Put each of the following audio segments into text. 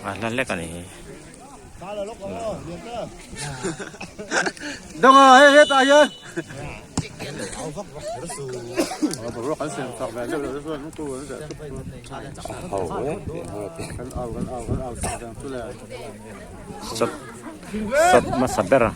A hla hlek a ni hi. Sawt sawt hmasa ber a.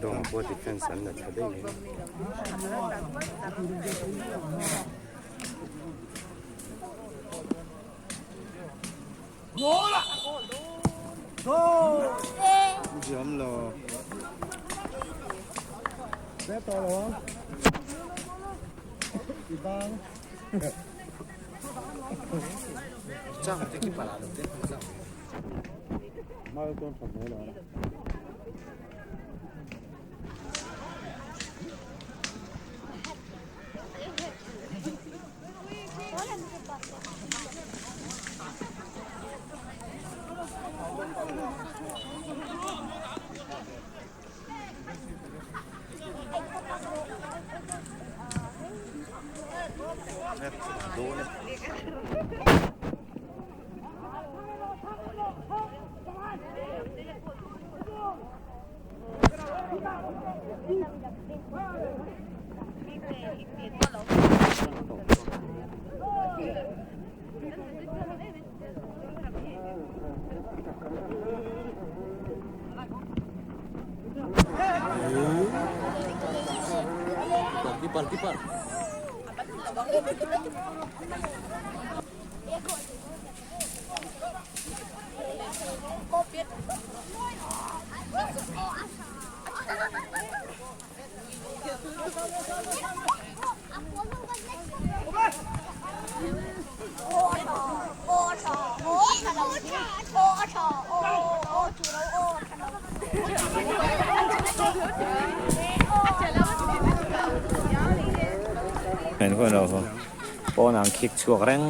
Dawng pawh defense an la tha daih mai. Pawn ang khik chhuak reng.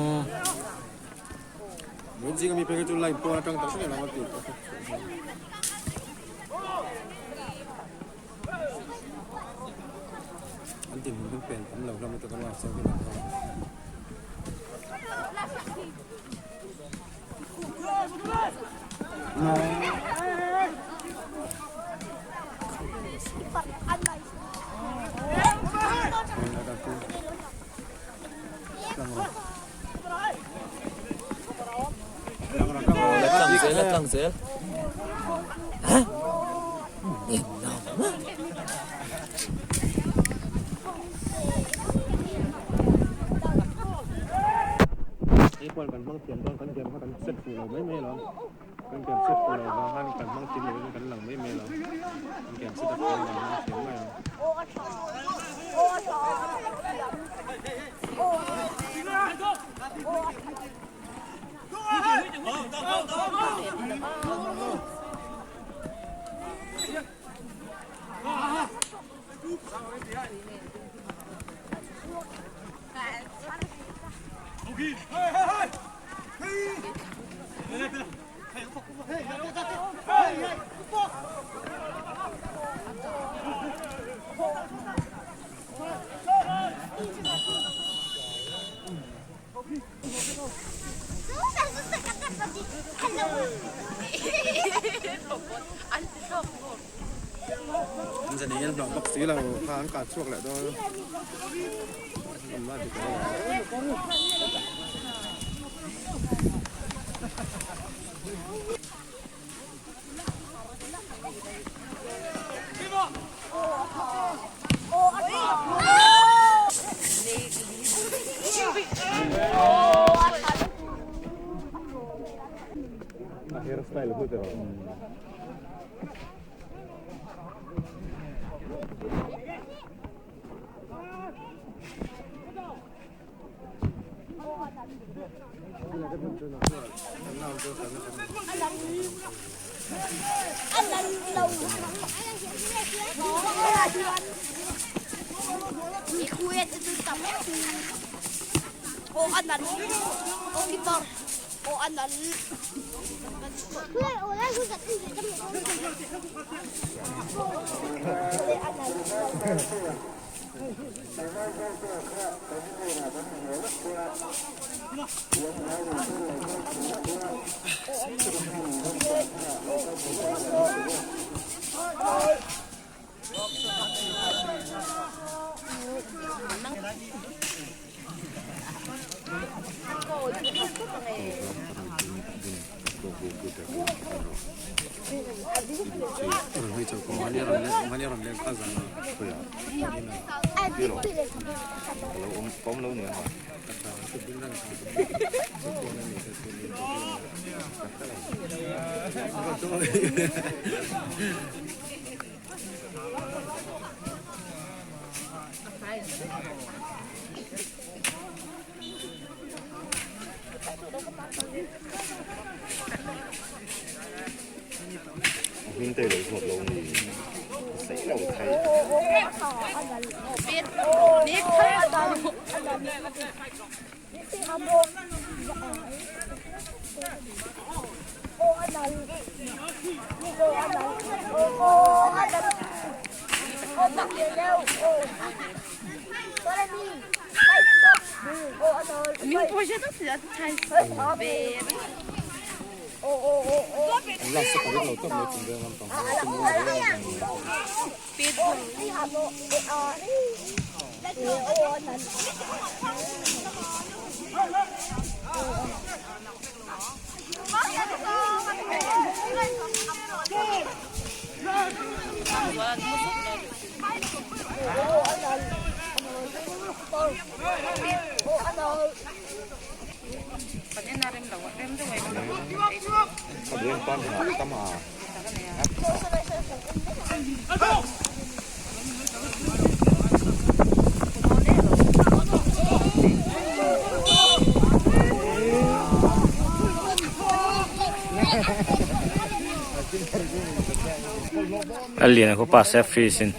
A lian a khupa se freeze in.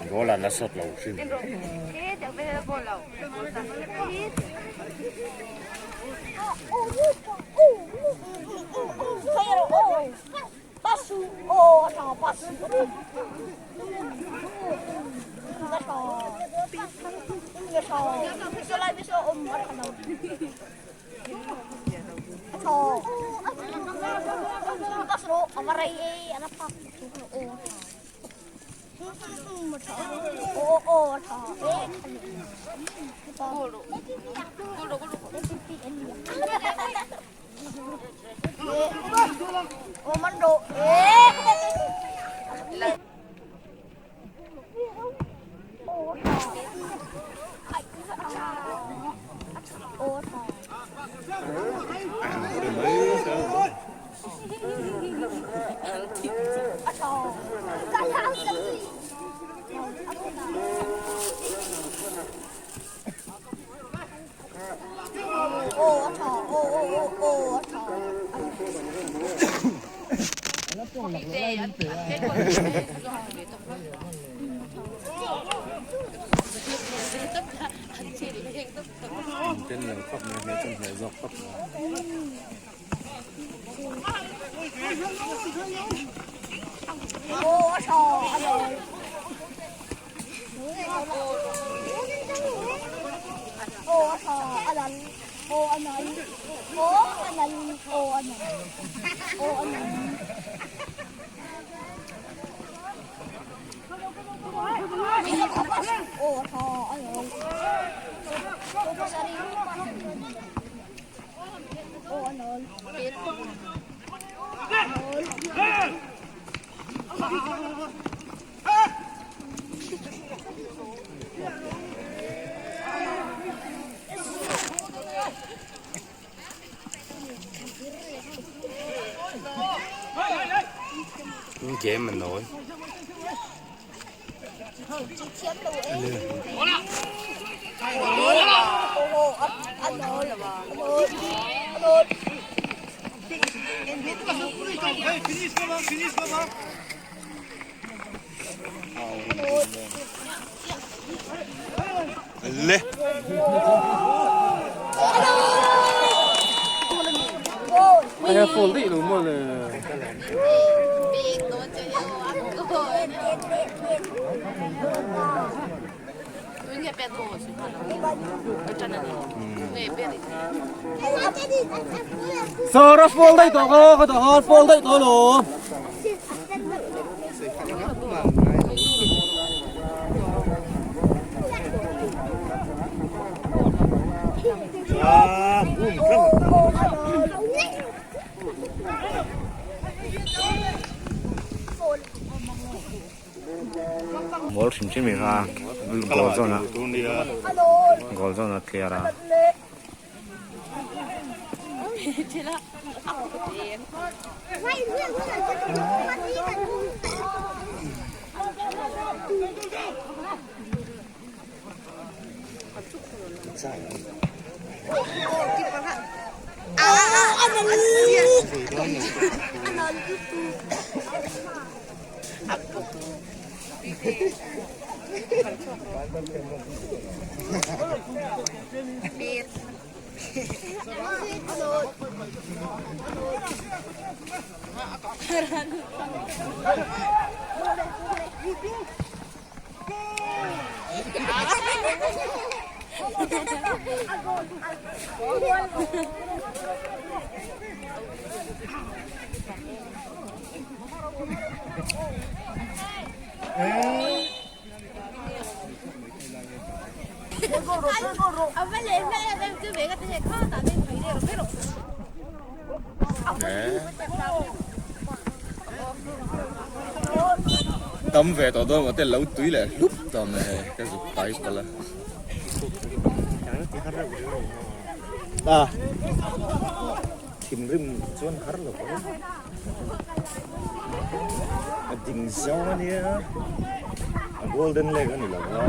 Goal an la sawt lo hrim. Game a nawi. Le. Ai phone dei lo mo le. Sir a fall dei to ko ka to hot fall dei to lo. Ball hrim hrim i kha goal zawn ah goal zawn ah clear a. Tam ve tawh dawn maw te lo tui leh hlup tawh mai hei ka zuk pai palh a. Thinrim chuan har lo ang a ding zawng a nia a golden leg a ni lo a.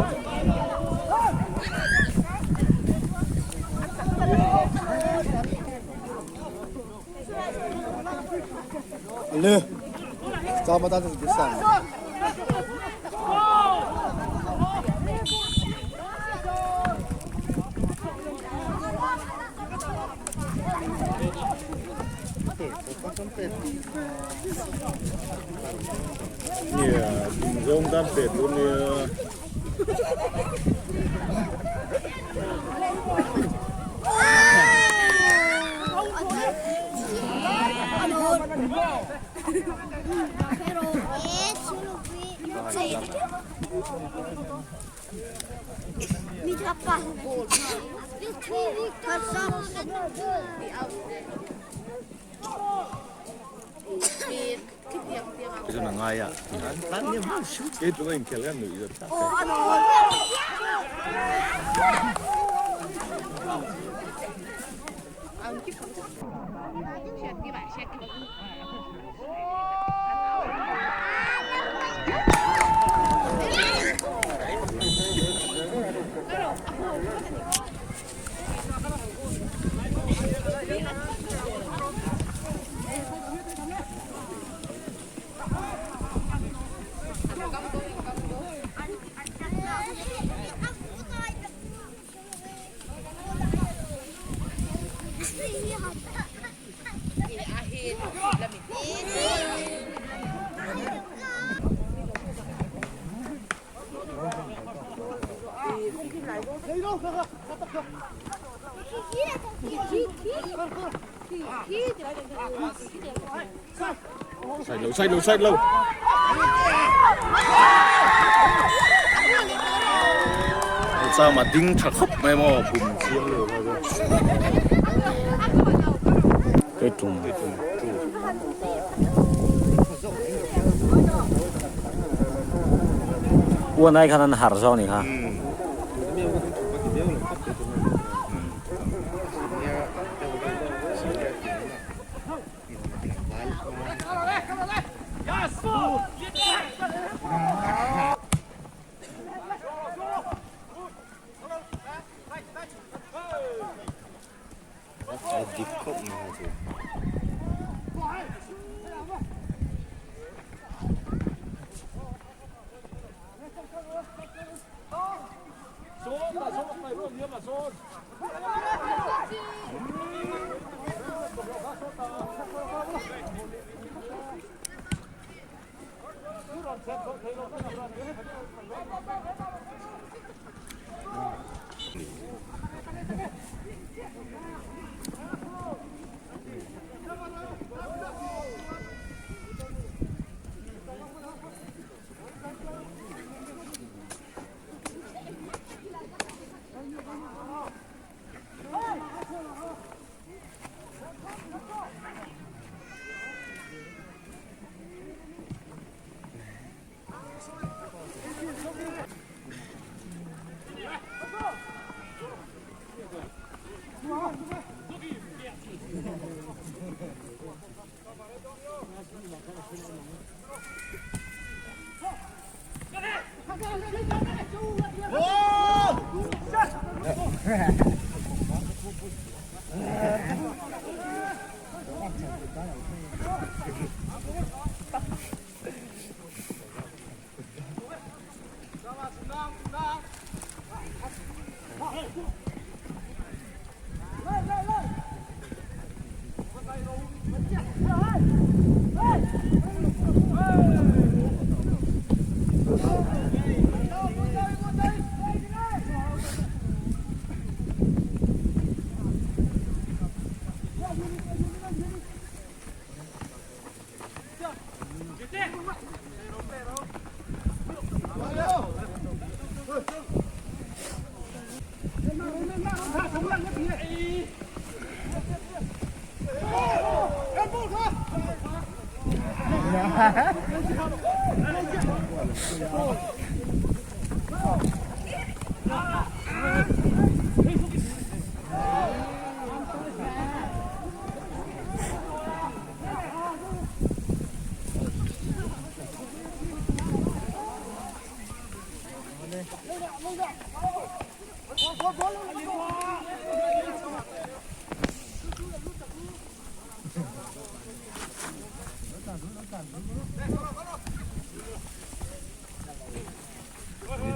Nia ding zawng tan pet dawn nia. Chuan a ngai a an ni hman hrim che tluk a inkhel khan nuih zawt thlak Side lo side lo side lo. Chama ding tha khawp mai maw bum chiang lo kha chu. Cái trùng Uan ai khan an har zawk ni kha.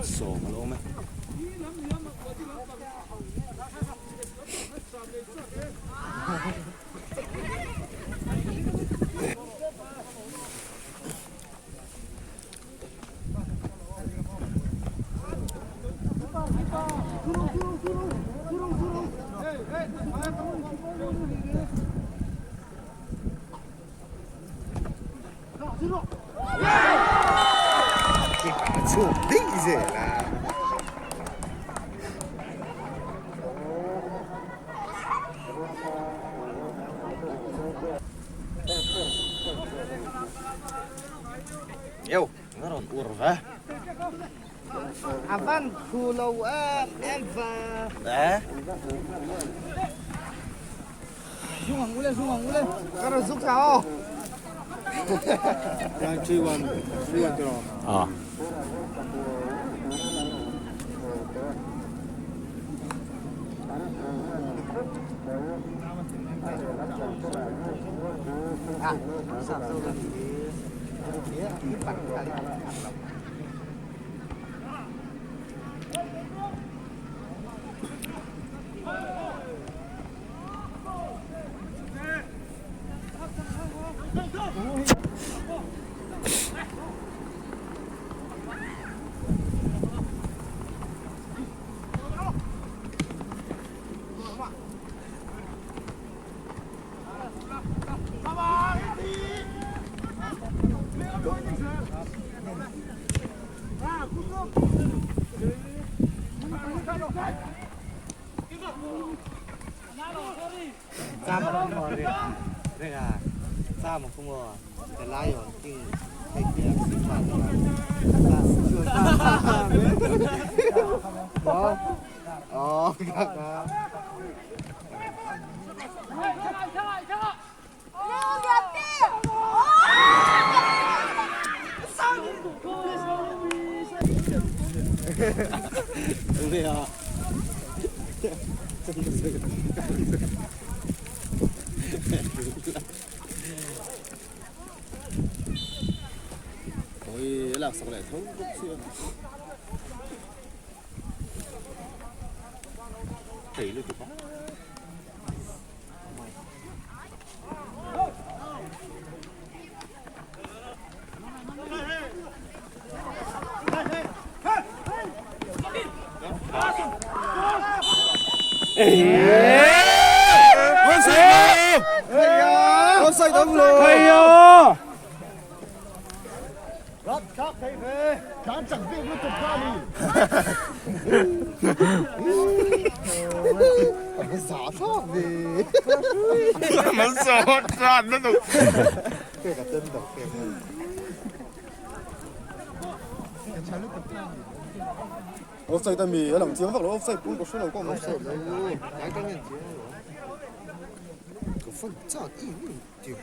Sawm a lo awm e. Chhuak daih zel a. Yo, nga rawn ur ve. A van thu lo em em va. Eh? Zung ang ule, zung ang ule. Ka rawn zuk thla aw. Ah. Ôi, lạc sọc lại thấu bốc xưa. thei lutuk a. Offside ami a lang chiang vak lo offside pawh ka hre lo ka awm Offside lo tlai tang hian chiang lo ka phone chak em em tir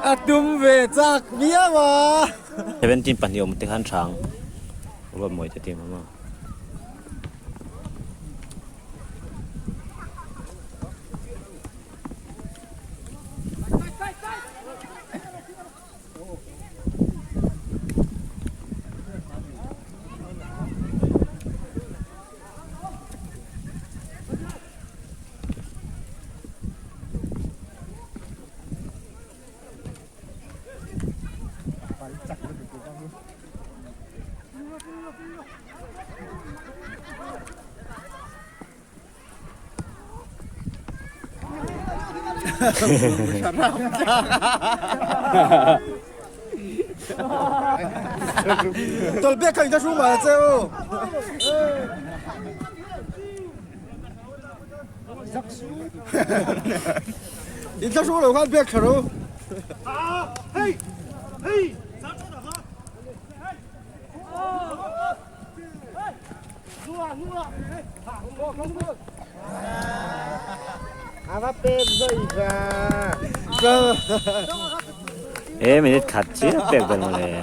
A tum ve chak viau a. 17 pahnih awm te khan hrang ruat mawi te team awm a. Tawlhbek kha in thlahrung mah che u. In thlahrung lo khan bek thla ro. A va pek zui va. E minute khat chiah pek ber mawle.